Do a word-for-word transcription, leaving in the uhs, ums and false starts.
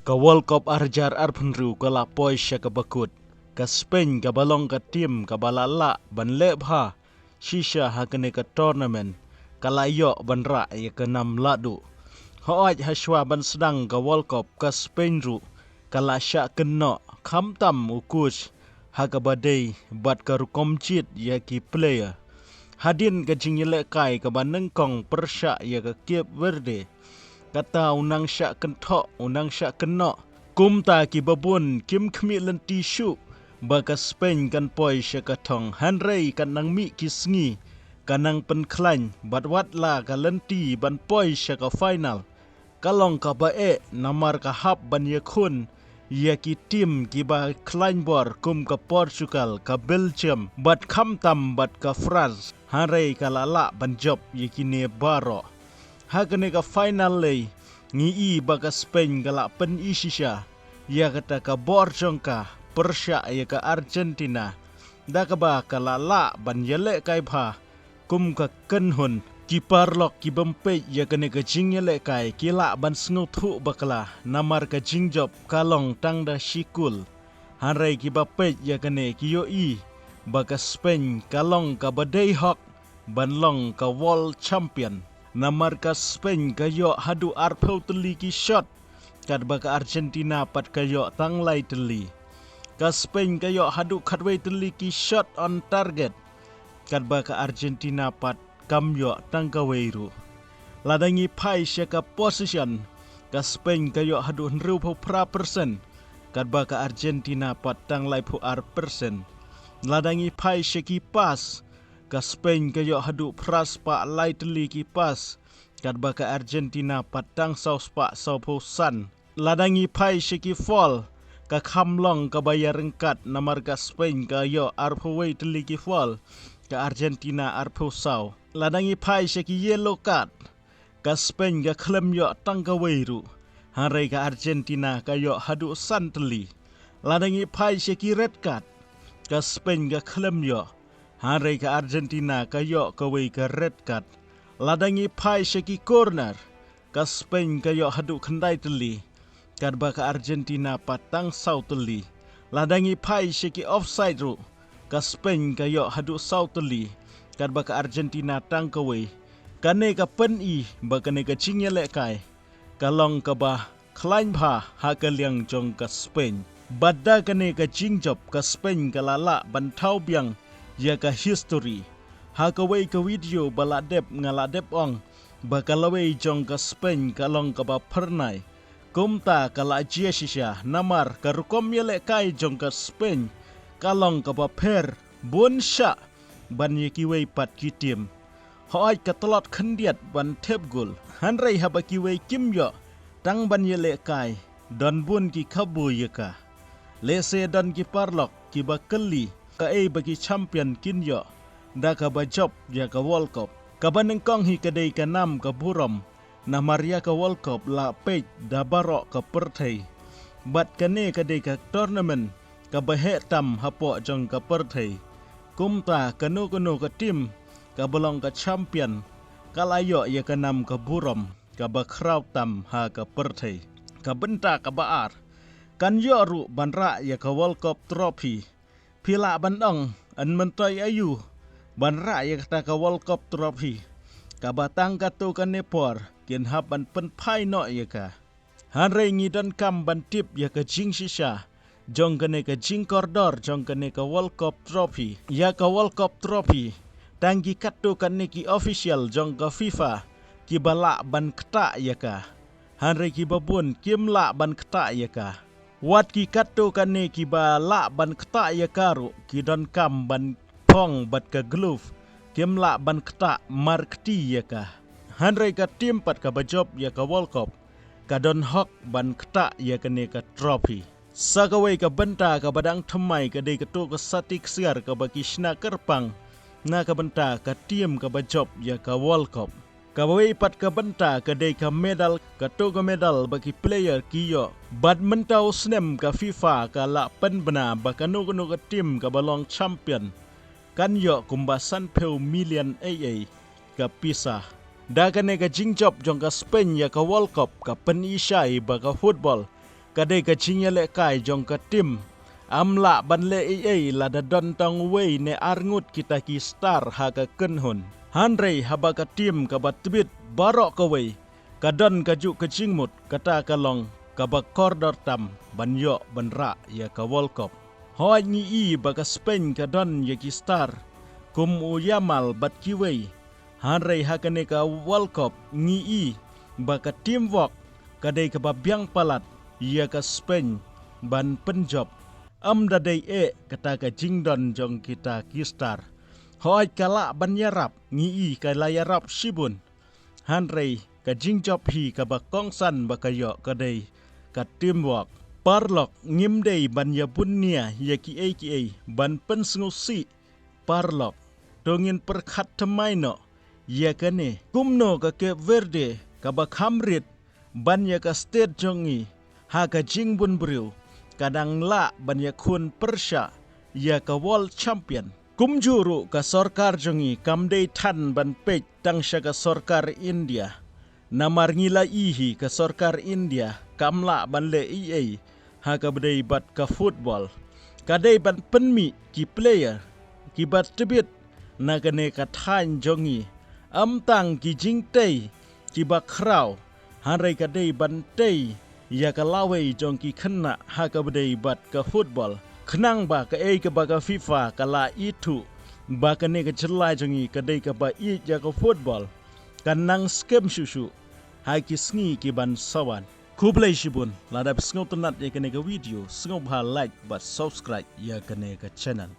Ka World Cup ar hajar arphew hynriew ka la poi sha kaba kut. Ka Spain kaba long ka tim kaba la lah ban leh bha shisha ha kane ka tournament ka la ïoh ban rah ïa ka nam lahduh. Hooid, hashwa ban sdang ka World Cup, ka Spain ruh ka la shah kynnoh, khamtam u coach, ha kaba dei bad ka rukom jied ïa ki player. Hadien ka jingïalehkai kaba nyngkong pyrshah ïa ka Cape Verde, kata u nang shah kynthoh, u nang shah kynnoh. Kumta kiba bun kim khmih lynti shuh ba ka Spain kan poi sha ka thong, hynrei kan nang mih ki sngi ka nang pynkhlaiñ, bad wat la ka lynti ban poi sha ka final ka long kaba eh, namar ka hap ban ïakhun ïa ki tim kiba khlaiñ bor kum ka Portugal, ka Belgium, bad khamtam bad ka France, hynrei ka la lah ban jop ïa kine baroh. Ha kane ka final lei, ngi i ba ka Spain ka la pyni shisha ïa kata ka bor jong ka pyrshah ïa ka Argentina, da kaba ka la lah ban ïalehkai bha kum ka kynhun. Ki paralok ki bym peit ïa kane ka jingïalehkai ki lah ban sngewthuh bakla, namar ka jingjop ka long tang da shi kol. Hynrei kiba peit ïa kane ki ïohi ba ka Spain ka long kaba dei hok ban long ka world champion. Namar ka Spain ka ïoh haduh arphew tylli ki shot, katba ka Argentina pat ka ïoh tang lai tylli. Ka Spain ka ïoh haduh khatwei tylli ki shot on target, katba ka Argentina pat kam ïoh tang kawei ruh. Lada ngi phai sha ka possession, ka Spain ka ïoh haduh hynriewphew phra percent, katba ka Argentina pat tang laiphew ar percent. Lada ngi phai sha ki pass, ka Spain ka ïoh haduh phra spah lai tylli ki pass, katba ka Argentina pat tang saw spah sawphew san. Lada ngi phai sha ki foul, ka kham long kaba ïaryngkat, namar ka Spain ka ïoh arphew wei tylli ki foul, ka Argentina arphew saw. Lada ngi phai sha ki yellow card, ka Spain ka khlem ïoh tang kawei ruh, hynrei ka Argentina ka ïoh haduh san tylli. Lada ngi phai sha ki red card, ka Spain ka khlem ïoh, hynrei ka Argentina ka ïoh kawei ka red card. Lada ngi phai sha ki corner, ka Spain ka ïoh haduh khyndai tylli, katba ka Argentina pat tang saw tylli. Lada ngi phai sha ki offside ruh, ka Spain ka ïoh haduh saw tylli, katba ka Argentina tang kawei. Kane ka pyni ba kane ka jingïalehkai ka long kaba khlaiñ bha ha ka liang jong ka Spain. Bad da kane ka jingjop, ka Spain ka la lah ban thaw biang ïa ka history. Ha kawei ka video ba la dep, nga la dep ong ba ka lawei jong ka Spain ka long kaba phyrnai. Kumta ka la jia shisha, namar ka rukom ïalehkai jong ka Spain ka long kaba pher bun shah ban ïa kiwei pat ki tim. Hooid, ka tlot khyndiat ban thep gol, hynrei haba kiwei kim ïoh tang ban ïalehkai, don bun ki kabu ïa ka. Lehse don ki paralok kiba kylli kaei ba ki champion kin ïoh da kaba jop ïa ka World Cup. Kaba nyngkong hi ka dei ka nam ka burom, namar ïa ka World Cup la peit da baroh ka pyrthei. Bad kane ka dei ka tournament kaba heh tam hapoh jong ka pyrthei. Kumta kano kano ka tim kaba long ka champion ka la ïoh ïa ka nam ka burom kaba khraw tam ha ka pyrthei. Ka bynta kaba ar, kan ïoh ruh ban rah ïa ka World Cup trophy. Phi lah ban ong, yn myntoi aïu ban rah ïa kata ka World Cup trophy, kaba tang katto katne por kin hap ban pynphai noh ïa ka. Hynrei ngi donkam ban tip ïa ka jingshisha jong kane ka jingkordor jong kane ka World Cup trophy. Ïa ka World Cup trophy, tang ki katto katne ki official jong ka FIFA kiba lah ban ktah ïa ka, hynrei kiba bun kim lah ban ktah ïa ka. Wat ki katto katne kiba lah ban ktah ïa ka ruh, ki donkam ban phong bad ka glove, kim lah ban ktah markti ïa ka. Hynrei ka tim pat kaba jop ïa ka World Cup ka don hok ban ktah ïa kane ka trophy. Sa kawei ka bynta kaba dang thymmai ka dei kato ka sati ksiar kaba ki shna kyrpang na ka bynta ka tim kaba jop ïa ka World Cup. Kawei pat ka bynta ka dei ka medal, kato ka medal ba ki player ki ïoh. Bad mynta u snem ka FIFA ka la pynbna ba kano kano ka tim kaba long champion kan ïoh kumba sanphew million ei ei ka pisa. Da kane ka jingjop jong ka Spain ïa ka World Cup ka pyni shai ba ka football Ka dei ka jingïalehkai jong ka tim. Ym lah ban leh ei ei lada don tang uwei ne ar ngut kita ki star ha ka kynhun. Hynrei haba ka tim kaba tbit baroh kawei ka don kajuh ka jingmut, kata ka long kaba kordor tam ban ïoh ban rah ïa ka World Cup. Hooid, ngi i ba ka Spain ka don ïa ki star kum u Yamal bad kiwei. Hynrei ha kane ka World Cup ngi i ba ka teamwork ka dei kaba biang palat ïa ka Spain ban pynjop. Ym da dei eh kata ka jingdon jong kita ki star. Hooid, ka lah ban ïarap, ngi i ka la ïarap shibun. Hynrei ka jingjop hi kaba kongsan ba ka ïoh ka dei ka teamwork. Paralok, ngim dei ban ïabun nia ïa kiei kiei ban pynsngewsih. Paralok, to ngin pyrkhat thymmai noh ïa kane. Kumno ka Cape Verde kaba kham rit ban ïa ka state jong ngi ha ka jingbun briew ka dang lah ban ïakhun pyrshah ïa ka world champion. Kumjuh ruh ka sorkar jong ngi kam dei than ban peit tang sha ka sorkar India. Namar ngi la i hi ka sorkar India kam lah ban leh ei ei ha kaba dei bad ka football. Ka dei ban pynmih ki player kiba tbit na kane ka thaiñ jong ngi. Ym tang ki jingtei kiba khraw, hynrei ka dei ban tei ïa ka lawei jong ki khynnah ha kaba dei bad ka football. Khnang ba kaei kaba ka FIFA ka la ithuh ba kane ka jylla jong ngi ka dei kaba ïeit ïa ka football, kan nang skhem shuh shuh ha ki sngi ki ban sa wan. Khublei shibun, lada phi sngewtynnat ïa kane ka video, sngewbha like bad subscribe ïa kane ka channel.